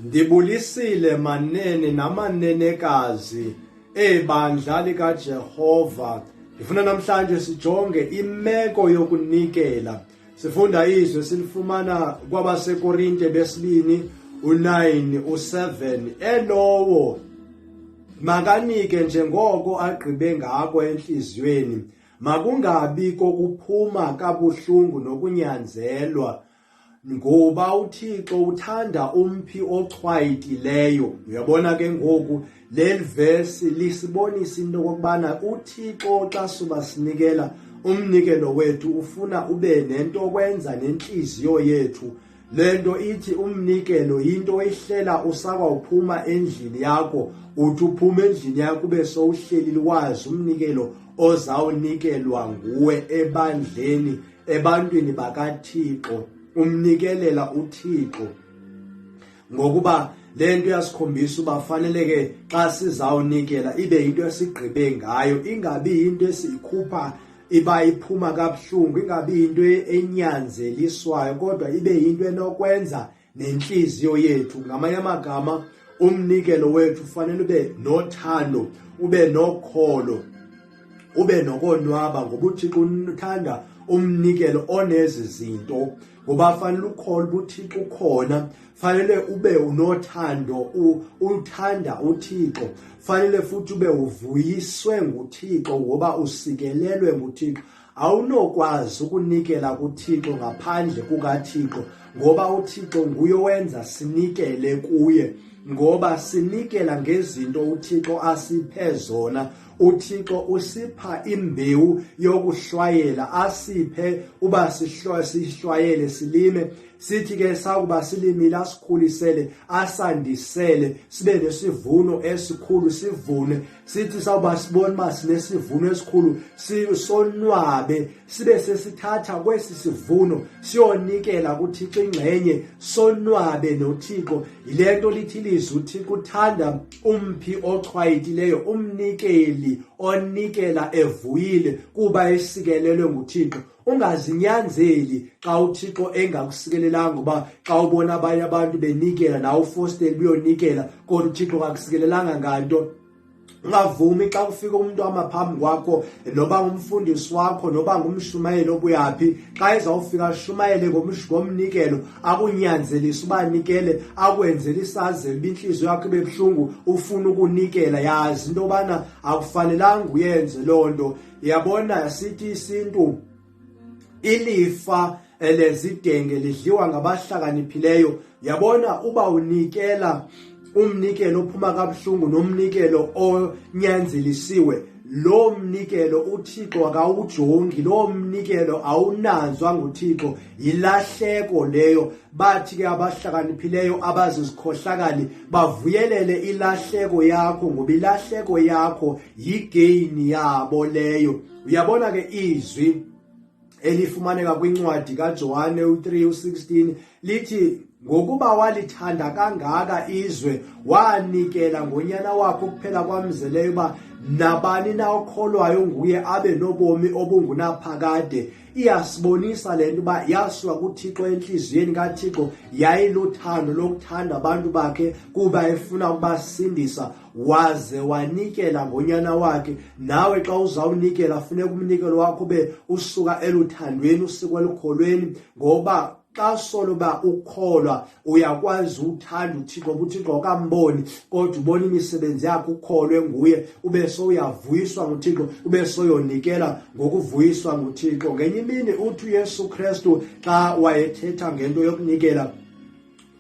Ndibulisile manene namanenekazi ebandla likaJehova. Ndifuna namhlanje sijonge imeko yokunikela. Sifunda izwi silifumana kwabaseKorinte besibini u9 u7 elowo makanike njengoko agqibe ngako enhliziyweni makungabi kokuphuma kabuhlungu nokunyanzelwa ngoba uThixo uthanda umphi ochwayitileyo. Uyabona ke ngoku leli vesi lisibonisa into okokubana uThixo xa suba sinikela umnikelo wethu ufuna ube nento kwenza nentliziyo yethu. Le nto ithi umnikelo yinto oyihlela usakwawuphuma endlini yakho, uthi uphuma endlini yakho ube sowuhlelile wazi umnikelo ozawunikelwa nguwe ebandleni ebantwini bakaThixo, umnikelela uThixo. Ngokuba le nto iyasikhombisa uba fanele ke xa sizawunikela ibe yinto esigqibe ngayo, ingabi yinto esiyikhupha iba iphuma kabuhlungu, ingabi yinto enyanzeliswayo, kodwa ibe yinto enokwenza nentliziyo yethu. Ngamanye amagama, umnikelo wethu ufanele ube nothando, ube nokholo, ube nokonwaba, ngoba uThixo uthanda umnikelo onezi zinto. Ngoba fanele ukholo uba uThixo ukhona, fanele ube unothando, uthanda uThixo, fanele futhi ube uvuyiswe nguThixo ngoba usikelelwe nguThixo. Awunokwazi ukunikela kuThixo ngaphandle kukaThixo, ngoba uThixo nguye owenza sinikele kuye, ngoba sinikela ngezinto uThixo asiphe zona. uThixo usipha imbewu yokuhlwayela, asiphe uba sihlwayele silime, sithi ke sakuba silimile asikhulisele, asandisele, sibe nesivuno esikhulu, sivune. Sithi sawuba sibona uba sinesivuno esikhulu sonwabe, sibe sesithatha kwesi sivuno siyonikela kuThixo ingxenye, sonwabe noThixo. Yile nto lithi ilizwi, uThixo uthanda umphi ochwayitileyo, umnikeli onikela evuyile kuba esikelelwe nguThixo. Ungazinyanzeli xa uThixo engakusikelelanga, uba xa ubona abanye abantu benikela nawe ufostele uyonikela, kodwa uThixo akakusikelelanga nganto. Ungavumi xa kufika umuntu amaphambi kwakho, noba ngumfundisi wakho, noba ngumshumayeli obuyaphi, xa ezawufika ashumayele ngomnikelo, akunyanzelise uba nikele, akwenzele isazela uba intliziyo yakho ibe buhlungu ufuna ukunikela. Yazi into yobana akufanelanga uyenze loo nto. Yabona, sithi isintu ilifa lezidenge lidliwa ngabahlakaniphileyo. Yabona, uba unikela umnikelo ophuma kabuhlungu nomnikelo onyanzelisiwe, lo mnikelo uThixo akawujongi, lo mnikelo awunanzwa nguThixo, yilahleko leyo. Bathi ke abahlakaniphileyo abazizikhohlakali bavuyelele ilahleko yakho, ngoba ilahleko yakho yigeyini yabo leyo. Uyabona ke izwi elifumaneka kwincwadi kaJohane u3 u16 lithi, ngokuba walithanda kangaka izwe, wanikela ngonyana wakhe kuphela kwamzeleyo, uba nabani na okholwayo nguye abe nobomi obungunaphakade. Iyasibonisa le nto uba yasuka kuThixo, entliziyweni kaThixo yayiluthando lokuthanda abantu bakhe kuba efuna ukubasindisa, waze wanikela ngonyana wakhe. Nawe xa uzawunikela funeka umnikelo wakho ube usuka eluthandweni, usuka elukholweni, ngoba xa solo uba ukholwa uyakwazi uthanda uThixo, ngoba uThixo awukamboni kodwa ubona imisebenzi yakhe, ukholwe nguye, ube sowuyavuyiswa nguThixo, ube soyonikela ngokuvuyiswa nguThixo. Ngenye imini uthi uYesu Kristu xa wayethetha ngento yokunikela,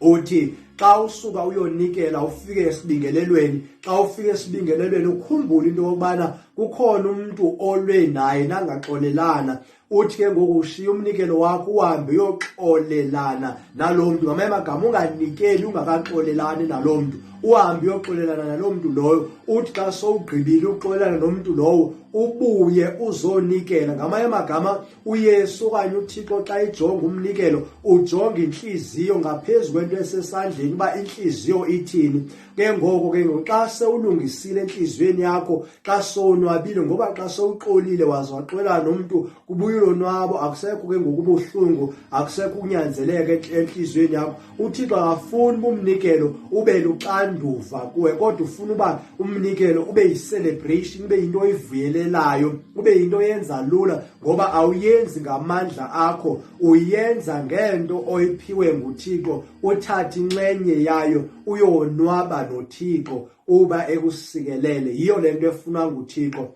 uthi xa usuka uyonikela ufike esibingelelweni, xa ufike esibingelelweni ukhumbule into yokubana kukhona umntu olwe naye nangaxolelana. Uthi ke ngoku ushiya umnikelo wakho uhambe uyoxolelana naloo mntu. Ngamanye amagama, unganikeli ungakaxolelani naloo mntu, uhambe uyoxolelana naloo mntu loyo. Uthi xa sowugqibile uxolelana nomntu lowo, ubuye uzonikela. Ngamanye amagama, uYesu okanye uThixo xa ejonga umnikelo ujonga intliziyo ngaphezu kwento esesandleni. ebandleni uba intliziyo ithini. Ke ngoko ke ngoku xa sewulungisile entliziyweni yakho, xa sowonwabile, ngoba xa sowuxolile waze waxolelana nomntu kubuya ulonwabo, akusekho ke ngoku ubuhlungu, akusekho ukunyanzeleka entliziyweni yakho. UThixo akafuni uba umnikelo ube luxanduva kuwe, kodwa ufuna uba umnikelo ube yi-celebration, ube yinto oyivuyelelayo, ube yinto oyenza lula, ngoba awuyenzi ngamandla akho, uyenza ngento oyiphiwe nguThixo, uthathe inxenye yayo uyonwaba noThixo uba ekusikelele. Yiyo le nto efunwa nguThixo.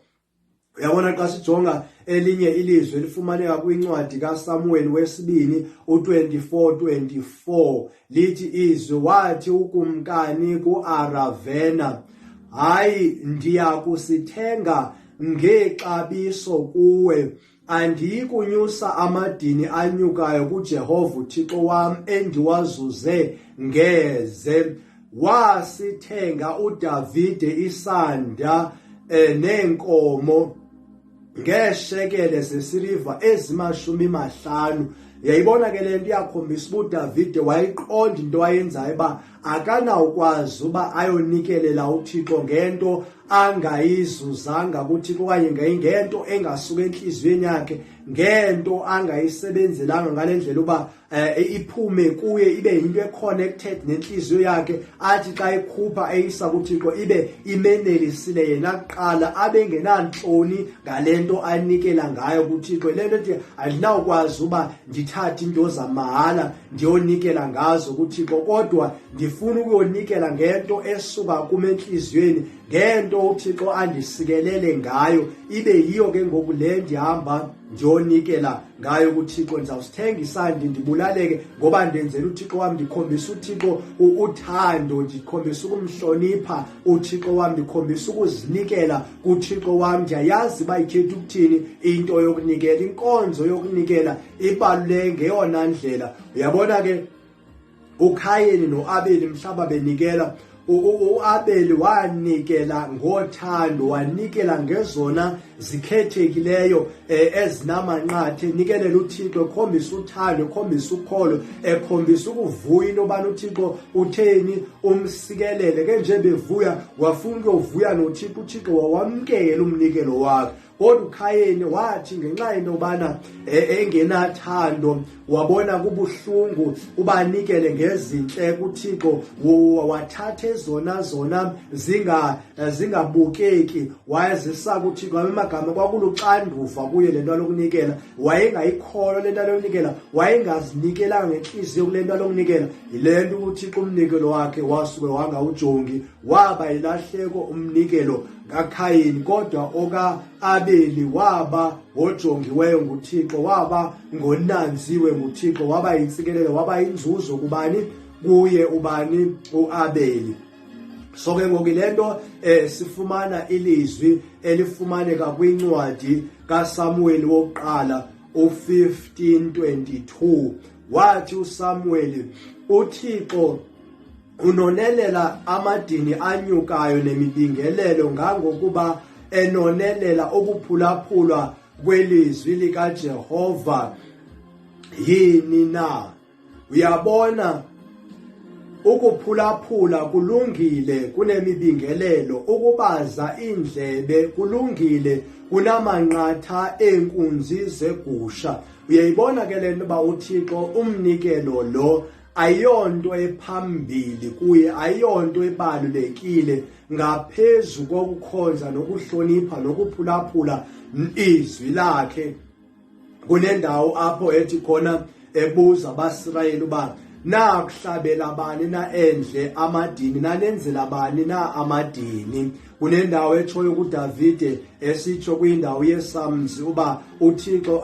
Uyabona, xa sijonga elinye ilizwi elifumaneka kwincwadi kaSamuweli wesibini u-24:24, lithi izwi, wathi ukumkani kuAravena, hayi, ndiya kusithenga ngexabiso kuwe, andiyi kunyusa amadini anyukayo kuJehova uThixo wam endiwazuze ngeze. Wasithenga uDavide isanda neenkomo ngeeshekele zesiliva ezimakhulu 5. Yayibona ke le nto iyakhombisa uba uDavide wayiqonda into ayenzayo, uba akanawukwazi uba ayonikelela uThixo ngento angayizuzanga kuThixo, okanye ngento engasuka entliziyweni yakhe, ngento angayisebenzelanga ngale ndlela uba iphume kuye, ibe yinto e-connected nenhliziyo yakhe, athi xa ekhupha eyisa kuThixo ibe imenelisile yena kuqala, abe ngenantloni ngalento anikela ngayo kuThixo. Le nto ethi andinawukwazi uba ndithathe into zamahala ndiyonikela ngazo kuThixo, kodwa ndifuna ukuyonikela ngento esuka kum entliziyweni, ngento uThixo andisikelele ngayo, ibe yiyo ke ngoku le ndihamba ndiyonikela ngayo kuThixo. Ndizawusithenga isandi ndibulaleke ngoba ndenzela uThixo wam, ndikhombisa uThixo uthando, ndikhombisa ukumhlonipha uThixo wam, ndikhombisa ukuzinikela kuThixo wam. Ndiyayazi uba ithetha ukuthini into yokunikela. Inkonzo yokunikela ibaluleke ngeyona ndlela. Uyabona ke, uKhayeni noAbeli mhlaba benikela, uAbeli wanikela ngothando, wanikela ngezona zikhethekileyo ezinamanqathe, enikelela uThixo, ekhombisa uthando, ekhombisa ukholo, ekhombisa ukuvuya into yobana uThixo utheni umsikelele. Ke nje bevuya, wafuna ukuyovuya noThixo, uThixo wawamkela umnikelo wakhe. Kodwa uKhayeni wathi ngenxa yento yobana engenathando, wabona kubuhlungu ubanikele ngezintle kuThixo, wathatha ezona zona zingabukeki wayezisa kuThixo. Amagama kwakuluxanduva kuye le nto alokunikela, wayengayikholwa le nto alokunikela, wayengazinikelanga ngentliziyo kule nto alokunikela. Yile nto uThixo umnikelo wakhe wasuke wangawujongi, waba yilahleko umnikelo kaKhayini, kodwa oka-Abeli waba ngojongiweyo nguThixo, waba ngonanziwe nguThixo, waba yintsikelelo, waba yinzuzo kubani? Kuye ubani? UAbeli. So ke ngoku le nto sifumana ilizwi elifumaneka kwincwadi kaSamuweli wokuqala u-15:22, wathi uSamuweli, uThixo unonelela amadini anyukayo nemibingelelo ngangokuba enonelela ukuphulaphulwa kwelizwi likaJehova yini na? Uyabona, ukuphulaphula kulungile kunemibingelelo, ukubaza iindlebe kulungile kunamanqatha eenkunzi zegusha. Uyayibona ke le nto uba uThixo umnikelo lo ayonto ephambili kuye, ayonto ebalulekile ngaphezu kokukhonza nokuhlonipha nokuphulaphula izwi lakhe. Kunendawo apho ethi khona ebuza abaSirayeli uba nakuhlabela bani na endle amadini, nanenzela bani na amadini. Kunendawo etshoyo kuDavide esitsho kwindawo yeSamzi uba uThixo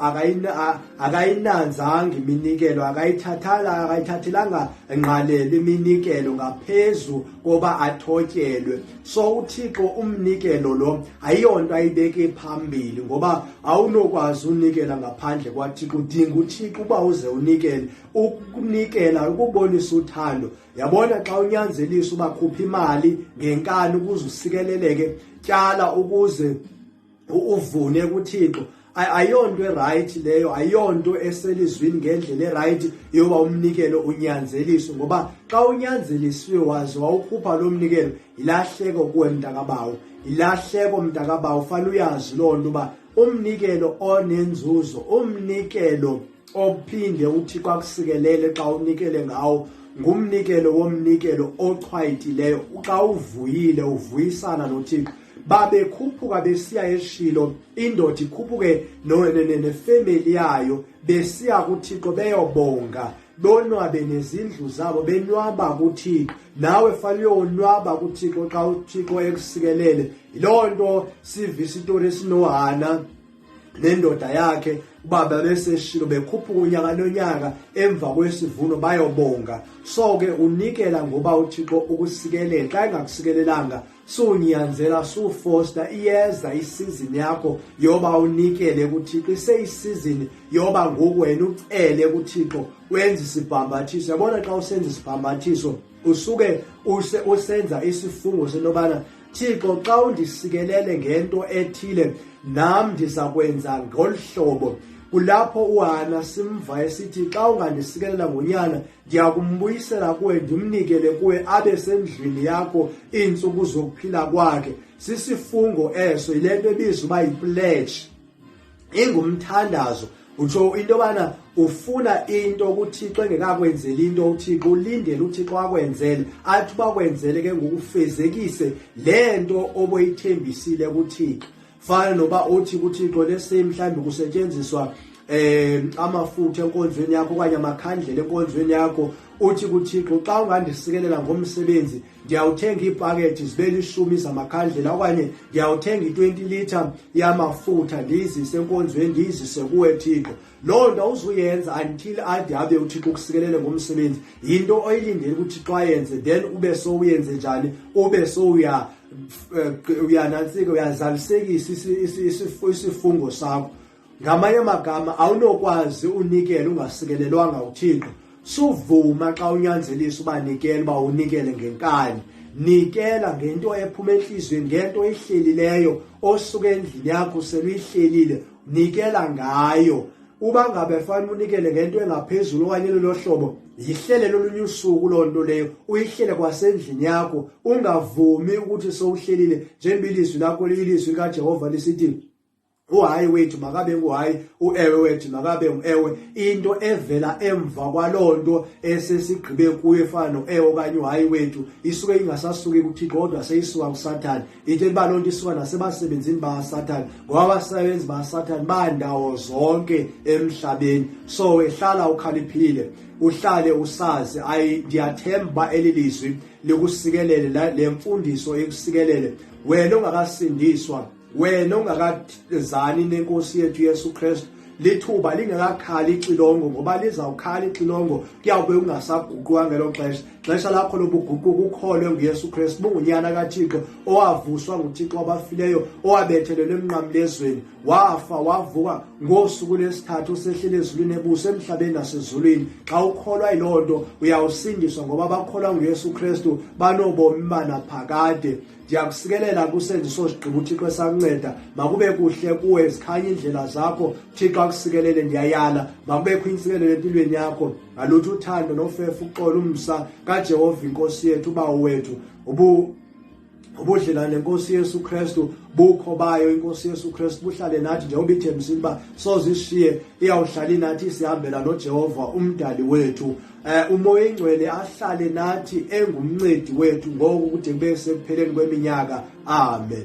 akayinanzanga iminikelo, akayithathelanga ngqalelo iminikelo ngaphezu koba athotyelwe. So uThixo umnikelo lo ayiyonto ayibeke phambili, ngoba awunokwazi unikela ngaphandle kwaThixo. Udinga uThixo uba uze unikele. Ukunikela ukubonisa uthando. Yabona, xa unyanzelisa uba khupha imali ngenkani ukuze usikeleleke, tyala ukuze uvune kuThixo, Ayonto erayithi leyo, ayonto eselizwini ngendlela erayithi yoba umnikelo unyanzeliswe, ngoba xa unyanzelisiwe waze wawukhupha lo mnikelo, yilahleko kuwe mntakabawo, yilahleko mntakabawo. Fanele uyazi loo nto uba umnikelo onenzuzo, umnikelo ophinde uThixo akusikelele xa unikele ngawo, ngumnikelo womnikelo ochwayitileyo, xa uvuyile uvuyisana noThixo. Babekhuphuka besiya eShilo, indoda ikhuphuke nefemeli yayo besiya kuThixo beyobonga, bonwabe nezindlu zabo, benwaba kuThixo. Nawe fanele uyonwaba kuThixo xa uThixo ekusikelele. Yiloo nto siva isitori esinoHana nendoda yakhe uba babeseshilo bekhuphuka unyaka nonyaka emva kwesivuno bayobonga. So ke unikela ngoba uThixo ukusikelele. Xa engakusikelelanga, suwunyanzela, sufosta. Iyeza isizini yakho yoba unikele kuThixo, iseyisizini yoba ngoku wena ucele kuThixo, wenze isibhambathiso. Yabona, xa usenza isibhambathiso usuke usenza isifungo sentobana, Thixo, xa undisikelele ngento ethile, nam ndiza kwenza ngolu hlobo. Kulapho uHana simva esithi, xa ungandisikelela ngonyana, ndiya kumbuyisela kuwe, ndimnikele kuwe, abe sendlwini yakho iintsuku zokuphila kwakhe. Sisifungo eso, yile nto ebizwa uba yipledge, ingumthandazo. Utsho into yobana ufuna into kuThixo engekakwenzeli into uThixo, ulindele uThixo akwenzele, athi uba kwenzele ke ngoku ufezekise le nto oboyithembisile kuThixo. Fana noba uthi kuThixo, lese mhlawumbi kusetyenziswa amafutha enkonzweni yakho okanye amakhandlela enkonzweni yakho, uthi kuThixo, xa ungandisikelela ngomsebenzi, ndiyawuthenga iipakethi zibe 10 zamakhandlela okanye ndiyawuthenga i-20 litre yamafutha, ndiyizise enkonzweni, ndiyizise kuwe Thixo. Loo nto awuzuyenza until ade abe uThixo ukusikelele ngomsebenzi. Yinto oyilindele ukuthi ayenze, then ube sowuyenze njani? Ube sowuya uyanantsika, uyazalisekisa isifungo sakho. Ngamanye amagama, awunokwazi unikele ungasikelelwanga uThixo. Suvuma xa unyanzelisa uba nikele, uba unikele ngenkani. Nikela ngento ephuma enhliziyweni, ngento oyihlelileyo, osuka endlini yakho seluyihlelile, nikela ngayo. Uba ngabe fanele unikele ngento engaphezulu okanye lolo hlobo, yihlele lolunye usuku loo nto leyo, uyihlele kwasendlini yakho. Ungavumi ukuthi sowuhlelile, njengoba ilizwi lakho, ilizwi likaJehova lisithi, uhayi wethu makabe nguhayi, uewe wethu makabe nguewe. Into evela emva kwaloo nto esesigqibe kuyo, efana noewe okanye uhayi wethu, isuke ingasasuki kuThixo kodwa seyisuka kuSathane. Into uba loo nto isuka nasebasebenzini bakaSathane, ngoba abasebenzi bakaSathane bandawo zonke emhlabeni. So ehlala ukhaliphile, uhlale usazi. Ayi, ndiyathemba uba eli lizwi likusikelele, le mfundiso ikusikelele wena ongakasindiswa, wena ongakazani nenkosi yethu Yesu Kristu. Lithuba lingekakhali ixilongo, ngoba lizawukhala ixilongo, kuyawube ungasaguquka ngelo xesha. Xesha lakho lobuguquka, ukholwe nguYesu Kristu, bungunyana kaThixo owavuswa nguThixo wabafileyo, owabethelelwe emnqamlezweni, wafa, wavuka ngosuku lesithathu, usehlele ezulwini, ebusa emhlabeni nasezulwini. Xa ukholwa yiloo nto, uyawusindiswa, ngoba abakholwa nguYesu Kristu banobomi banaphakade. Ndiyakusikelela kusenza sosigqiba, uThixo esakunceda. Makube kuhle kuwe, zikhanye iindlela zakho, Thixo akusikelele. Ndiyayala, makubekho intsikelelo empilweni yakho. Ngalutho uthando nofefa, uxolo, umsa kaJehova inkosi yethu, ubawo wethu, ubudlelwane nenkosi Yesu Kristu, bukho bayo inkosi Yesu Kristu buhlale nathi, njengoba ithembisile uba soze ishiye, iyawuhlala inathi, sihambela noJehova umdali wethu. Umoya ingcwele ahlale nathi engumncedi wethu ngoku kude kube sekupheleni kweminyaka. Amen.